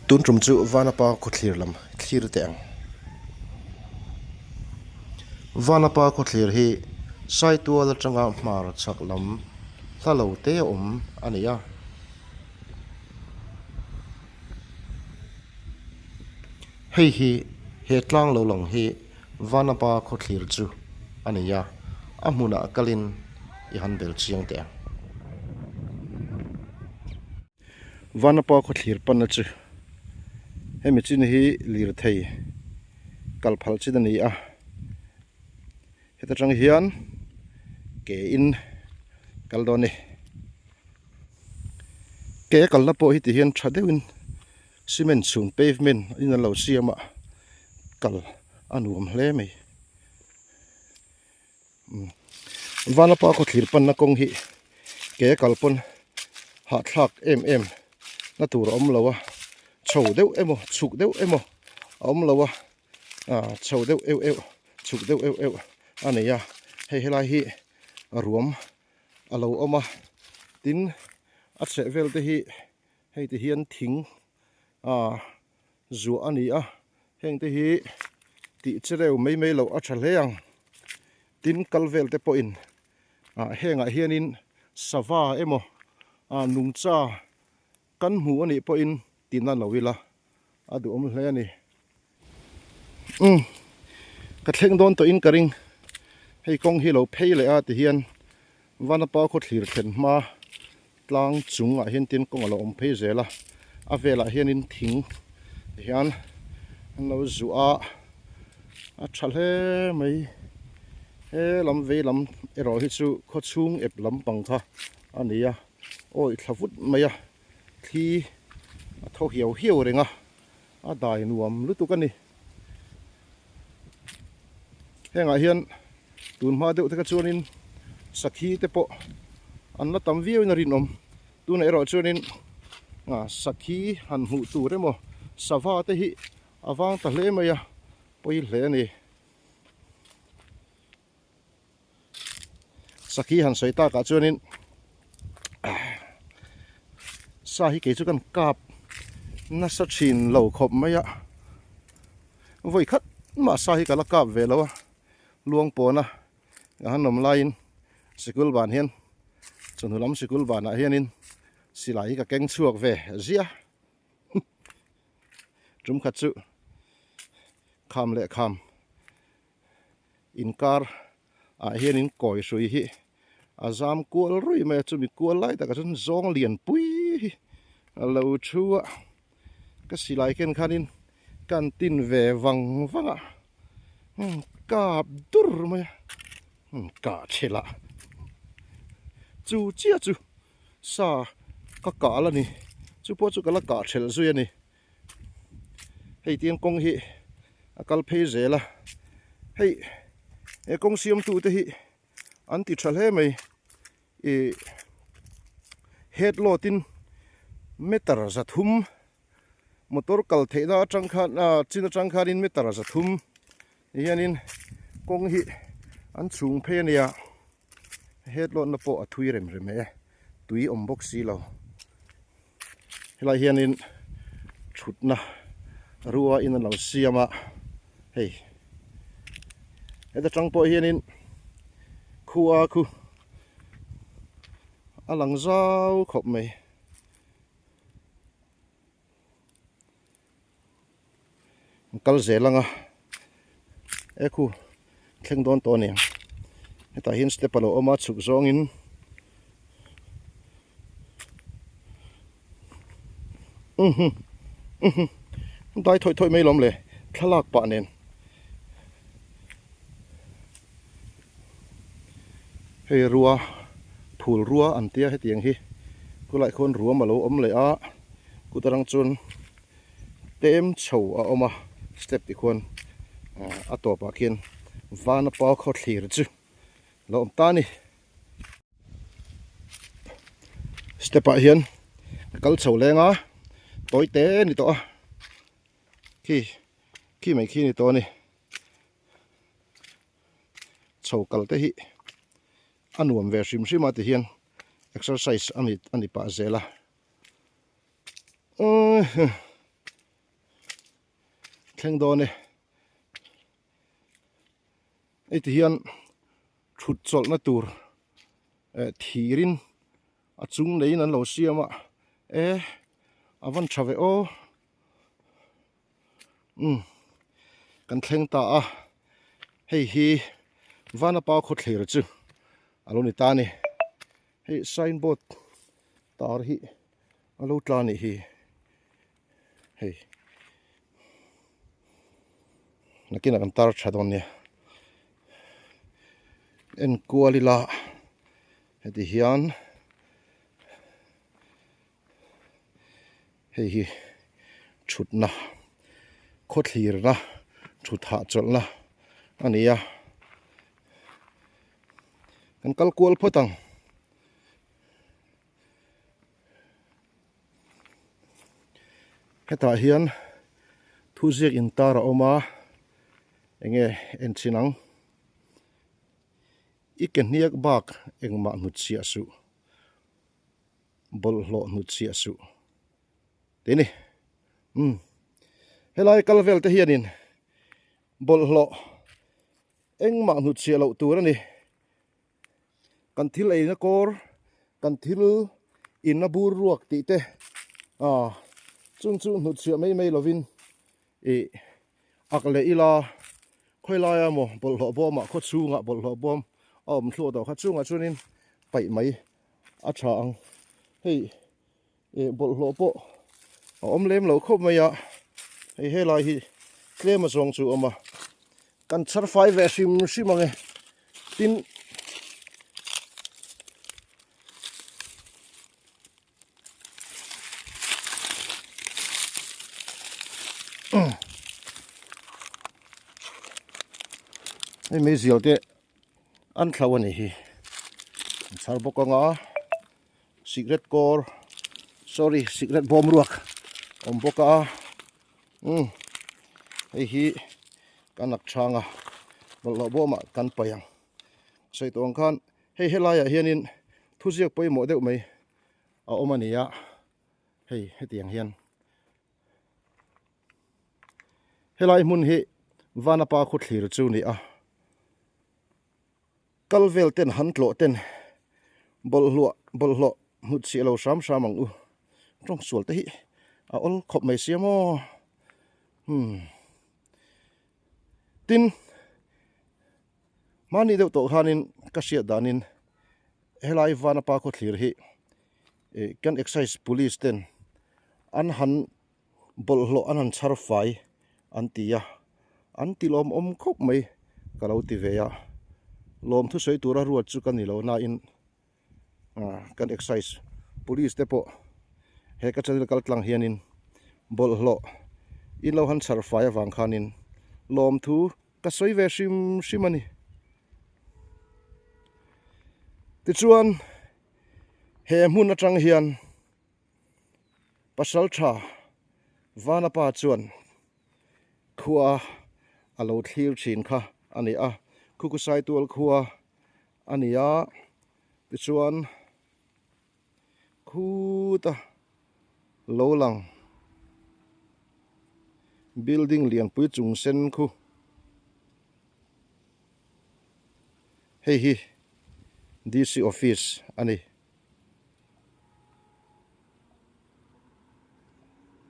Tun tum chu Vanapa khawthlir lam thlir teh ang. Vanapa khawthlir hi Saitual atanga hmar chhak lam hla lo te a awm a ni a. Hei hi he tlang lo lang hi Vanapa khawthlir chu a ni a, a hmunah kalin i han bel chiang teh ang. Vanapa khawthlir panna chu hemi chin hi lirthei kal phal chin a ni a, heta tang hian ke in kal dawn a ni. Ke kalna pawh hi ti hian tha deuhin cement chhung pavement in an lo siam a, kal a nuam hle mai. Vanapa khawthlir panna kawng hi ke kal pawn hahthlak em em na tur a awm lo a, chho deuh emaw chhuk deuh emaw a awm lo a, ah chho deuh euh euh chhuk deuh euh euh a nei a, hei helai hi ruam a lo awm a, tin a chhehvel te hi hei ti hian thing ah zuah a ni a heng te hi tih che reu mai mai loh a tha hle ang tin kal vel te pawhin ah hengah hianin sava emaw ah nungcha kan hmu a nih pawhin tina lo ila a duhawm hle a ni umm ka thleng dawn tawhin ka ring hei kawng hi lo phei leh a ti hian Vanapa khawthlir thlen hma tlang chungah hian tin kawng a lo awm phei zel a, a velah hianin thing ti hian an lo zuah a, a tha hle mai. He lam vei lam erawh hi chu khaw chhung ep lampang kha a ni a, awi thla vut mai a, thli a thaw hiau hiau reng a, a dai nuam lutuk a ni. Hengah hian tun hma deuh te kha chuanin sakhi te pawh an la tam viau in a rinawm. Tunah erawh chuanin sakhi han hmuh tur emaw sava te hi a vang ta hle mai a, pawi hle a ni. Sakhi han sawi takah chuanin sa hi kei chu kan kap nasa thin lo khawp mai a vawi khat mah sa hi ka la kap ve lo a luang pawna ka han awm laiin sikul ban hian chawhnu lam sikul banah hianin silai hi ka keng chhuak ve ziah tum khat chu kham leh kham. Inkar ah hianin kawi hrui hi a zam kual ruih mai a chumi kual lai takah chuan zawng lian pui hi a lo thu a ka silai ken khanin ka han tin ve vang vang a kap dur mai a kah chhelh a chu chiah chu sa ka kah la ni chu pawh chu ka la kah thelh zui a ni. Hei tiang kawng hi a kal phei zel a hei he kawng siamtu te hi an ti tha hle mai ih head load in meter zathum motor kal theihna atang khan ah chin atang khanin meter zathum ti hianin kawng hi an chhung phei a nia head load na pawh a thui rem rem e tui awm bawk si lo. Helai hianin thutna rua in an lo siam a hei heta tang pawh hianin khua khu a lang zau khawp mai. Kal zel anga e khu thleng dawn tawh a ni ang hetah hian step a lo awm a chhuk zawngin dai thawih thawih mai lawm le thlalak pah nen. Hei rua phul rua an tia hetiang hi khulai khuan ruam a lo awm leh a kut atang chuan tlem chho a awm a step ti khuan a tawpah khian vanapa khawthlir chu a lo awm ta a ni. Step ah hian a kal chho leng a tawi te a ni tawh a khi khi mai khi a ni tawh a ni. Chho kal te hi a nuam ve hrim hrim a ti hian exercise a ni a ni pah zel a. thleng dawn e. Hei ti hian thut chawlhna tur eh thirin a chung neiin an lo siam a e a van tha ve aw umm kan thleng ta a hei hi Vanapa khawthlir chu a lo ni ta a ni hei signboard tar hi a lo tla a nih hi hei nakinah kan tar tha dawn nia enkual ila heti hian hei hi thutna khawthlirna thut hahchawlhna a ni a kan kal kual phawt ang. Hetah hian thuziak intar a awm a enge en chin ang i ke hniak bak engmah hnut chhiah suh bawlhhlawh hnut chhiah suh tih a ni umm helai kal vel te hianin bawlhhlawh engmah hnut chhiah loh tur a ni. Kan thil eina kawr, kan thil inna bur ruak tih te ah chung chu hnutchhiah mai mai lovin ih ak leh ila khawi laia maw bawlhhlawh bawmah khaw chhungah bawlhhlawh bawm a awm thluah tawh kha chungah chuanin paih mai a tha ang hei ih bawlhhlawh pawh a awm lem lo khawp mai a hei helai hi tlem a zawng chu a awm a kan chhar fai ve hrim hrim ang e tin hei meizial te an thlo a nih hi an chhar bawk anga. Sikret kawr sorry sikret bawm ruak awm bawk a umm hei hi kan ak chhang a bawlhhlawh bawmah kan paih ang sawi tawh ang khan hei helaiah hianin thuziak pawimawh deuh mai a awm a ni a hei hetiang hian helai hmun hi Vanapa khawthlir chu a ni a. Kal vel ten han tlawh ten bawlhluah bawlhhlawh hmut chhiah lo hram hram ang u. Tawng sual te hi a awl khawp mai sia maw. Hmm. Tin, hmani deuh tawh khanin ka hriat danin helai Vanapa khawthlir hi kan excise police ten an han bawlhhlawh an han chhar fai an ti a, an ti lawmawm khawp mai ka lo ti ve a, lawm thusawi tura ruat chu ka ni lo nain kan excise police te pawh he ka channel kal tlang hianin bawlhhlawh in lo han chhar fai avang khanin lawmthu ka sawi ve hrim hrim a ni. Tichuan he hmun atang hian. Pasal tha Vanapa chuan khua a lo thlir thin kha a ni a, Khukusai tual khua a ni a, tichuan khuta lo lang building lianpui chung sen khu hei hi DC office a ni.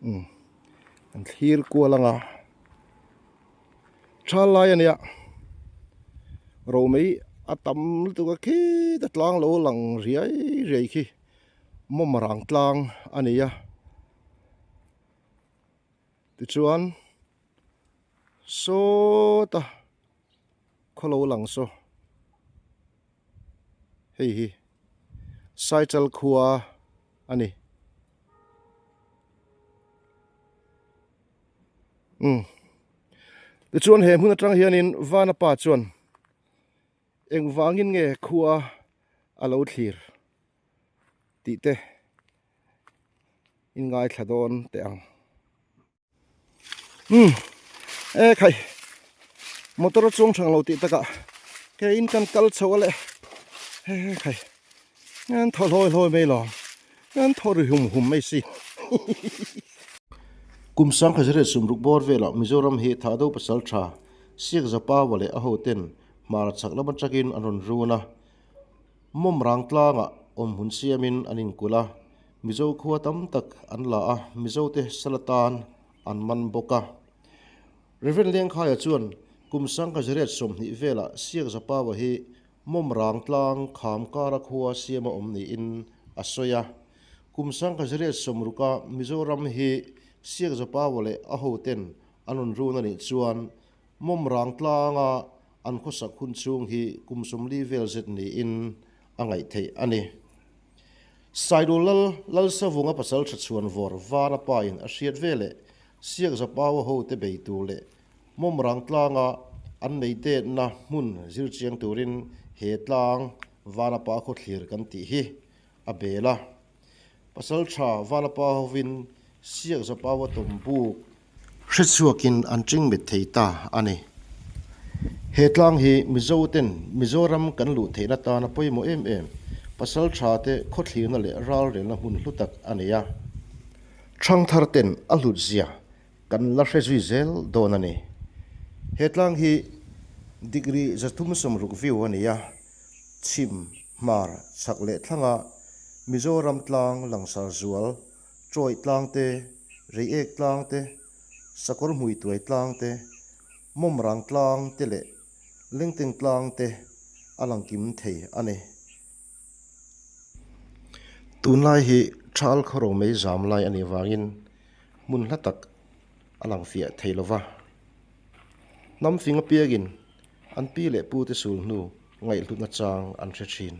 Umm an thlir kual anga thal lai ania romei a tam lutuk a khita tlang lo lang riai riai khi mawmrang tlang a ni a tichuan sawta khaw lo lang saw. Hei hi Saichal khua a ni. Umm. Tichuan he hmun atang hianin Vanapa chuan engvangin nge khua a lo thlir tih te in ngaithla dawn teh ang. Umm e khai motor a chuang thang lo tih takah ke in kan kal chho a le he he khai an thaw hlawi hlawi mai lo an thaw ri hum hum mai si. Kum 1960 bawr velah Mizoram hi Thahdo Pasaltha Siakzapaua leh a hoten hmar chak lam atangin an rawn run a. Mawmrang tlangah awmhmun siamin an inkulh a, Mizo khua tam tak an la a, Mizote sal atan an man bawk a. Rev. Lengkhaia chuan kum 1920 velah Siakzapaua hi Mawmrang tlang kham kara khua siama awm niin a sawi a. Kum 1960-a Mizoram hi Siakzapaua leh a hoten an rawn run a nih chuan Mawmrang tlanga an khawsak hun chhung hi kum 40 vel zet niin a ngaih theih a ni. Saidul Lal Lalsavunga pasal tha chhuan vawr vana pain a hriat veleh Siakzapaua hote bei tur leh Mawmrang tlanga an nei detna hmun zir chiang turin he tlang Vanapa khawthlir kan tih hi a bel a. Pasal tha Vanapa hovin Siakzapaua tawm buk hre chhuakin an ching mit thei ta a ni. He tlang hi Mizoten Mizoram kan luh theihna tana pawimawh em em, pasal tha te khawthlirna leh ralrelna hmun hlu tak a nei a. Thangthar ten a hlut zia Kan la hre zui zel dawn a ni. He tlang hi degree 360 view a ni a, chhim, hmar, chhak leh thlanga Mizoram tlang langsar zual, Trawih tlang te, Reiek tlang te, Sakawr hmuituai tlang te, Mawmrang tlang te leh Lengteng tlang te a lang kim thei a ni. Tunlai hi Thal khawro mei zam lai a nih vangin hmun hla tak a lang fiah thei lo va. Hnam fing apiangin an pi leh pute sul hnu ngaihhlutna chang an hre thin.